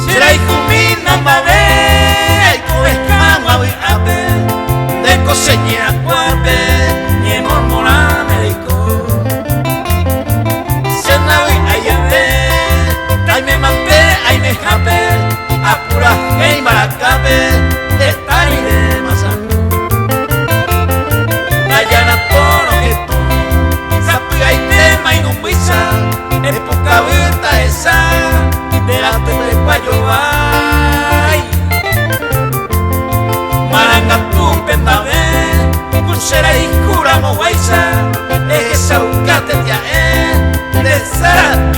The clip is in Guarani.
Cherayhumína mba'eve aikove hag̃ua vy'ápe, ndéko che ñe'ãkuápe ñemormorãme reiko. Che ndavy'ái jave, taimémante aimehápe, apurahéi mbarakápe heta riréma sãho. Ndajaratórõ hetũ, sapy'aitéma irũmbýicha, epukavýta hesa. Nde ratypekua jovái. Marangatu pendave ku che rayhu ramoguáicha ehechauka tetia'e nde sara.